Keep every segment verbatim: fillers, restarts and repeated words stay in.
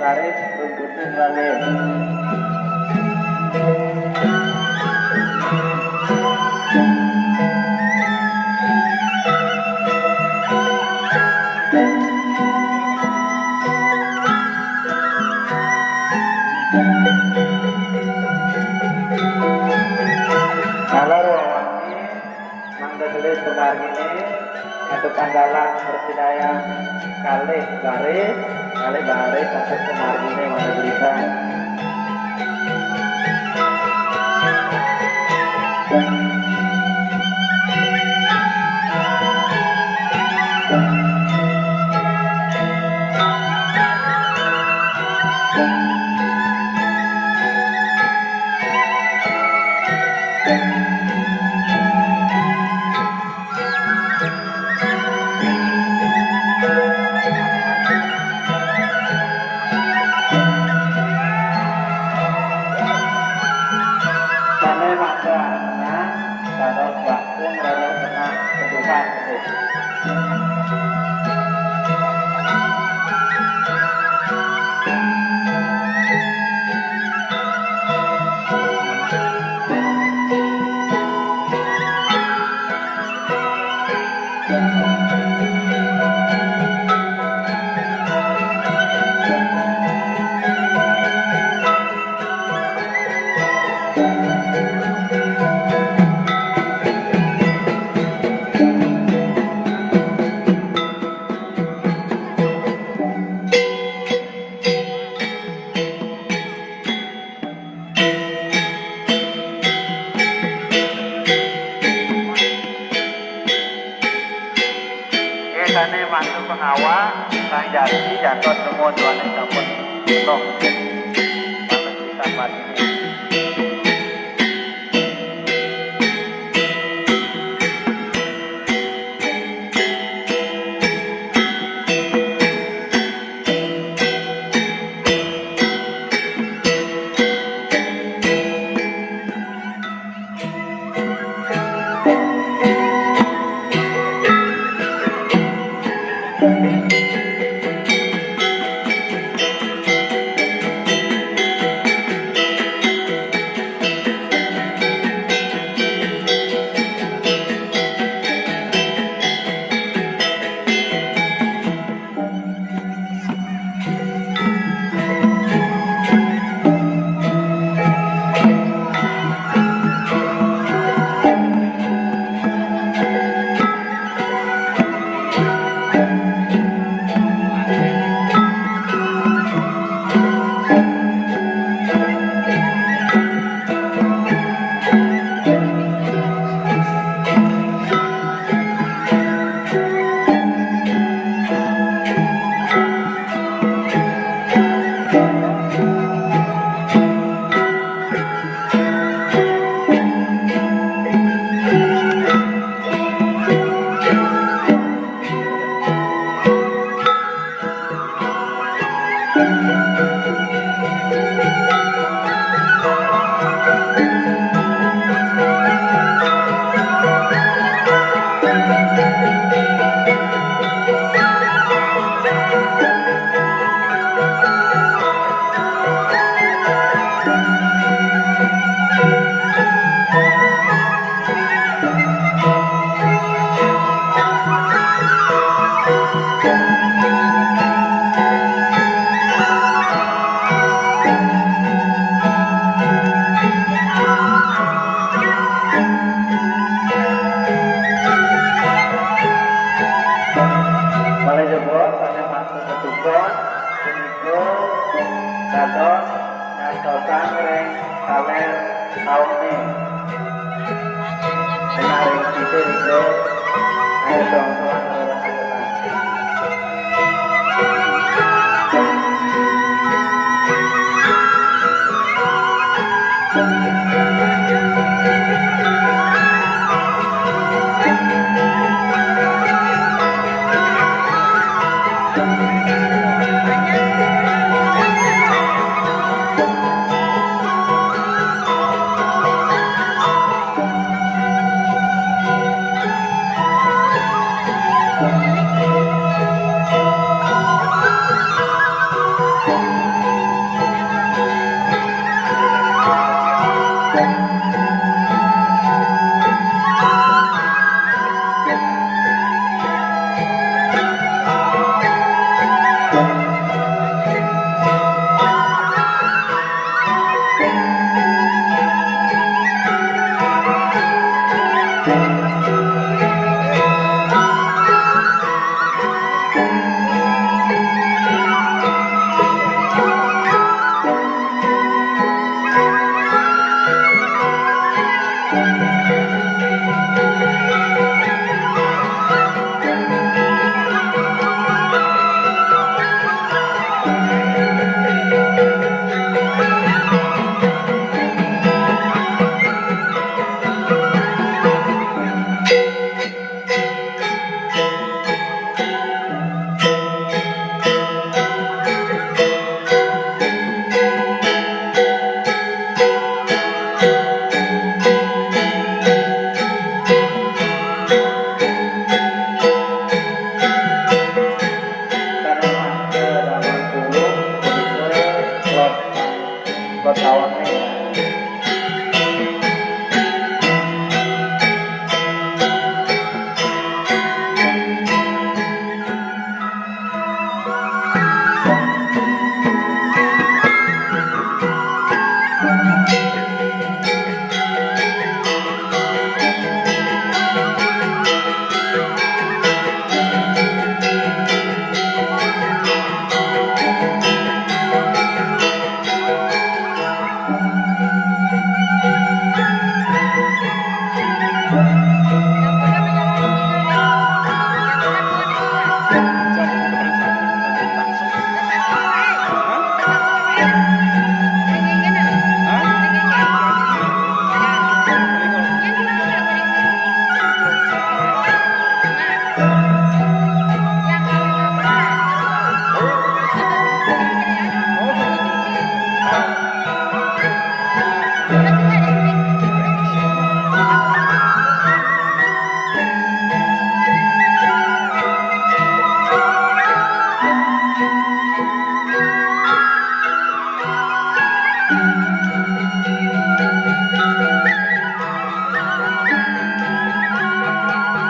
Tarik runtutan balik. Kalau ruangan ini Mangda gelis pamarginé, antuk andalan prasida kalih baris, kalih baris antuk pamarginé mangda gelisan. Sané mangda tenang, dados bakung rada tenang keduhan. Nggih, sané mantu pengawa, Sang Jati, jantos nuwun duaning sampun penuh. Pamit pisan. Malih jebos sané mantuk ketuban punika dados nyantosan ring kaler taune. Enak ring sisih nika, ayo dong, tuan, tuan, tuan. Taun nih.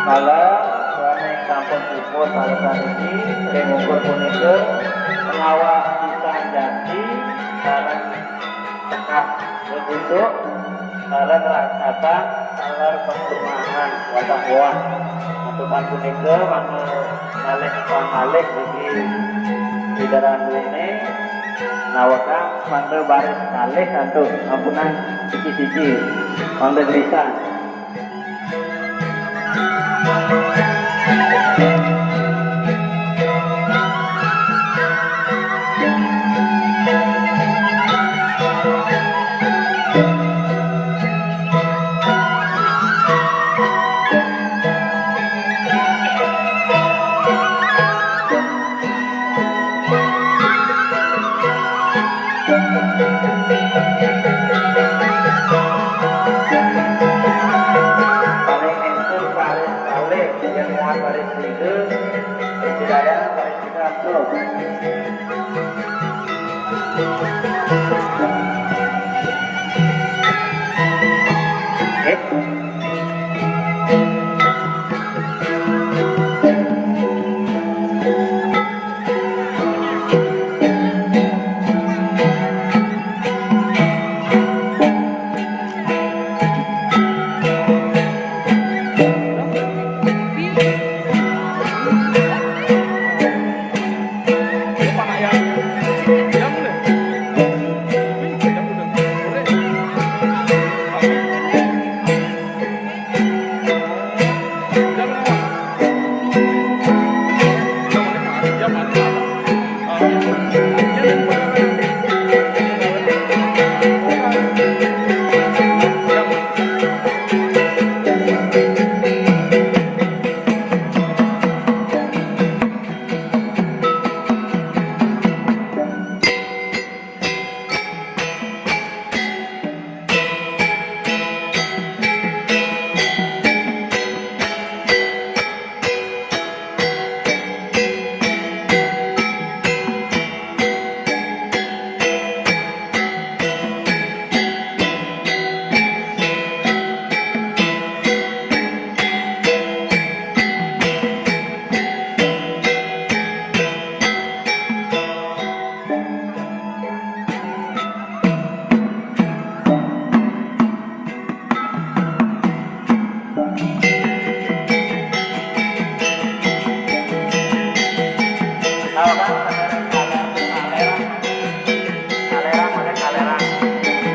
Malam, sané sampun pupus alesan niki, ring ukur punika, ngawak pisan janji, sareng tekah bebusuk, sareng raksasa, taler pangrumahan, wantah woh. Antukan punika, mangda malih pangkalih niki, Ida Ratu ini, nawakang mangda baris kalih antuk, ampunang siki-siki, mangda gelisan. Paling entuk baris kalih, yang muat baris tiga, Hidayah baris tiga, tuh.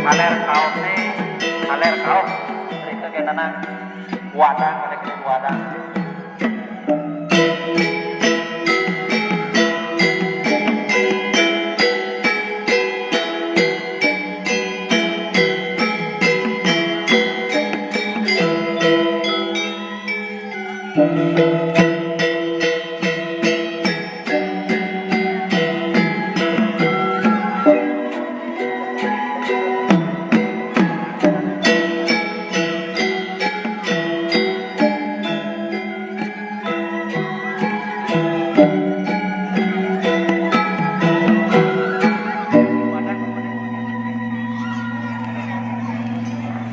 Kaler kaos nih, kaler kaos. Rika kenana wadang, kaler wadang.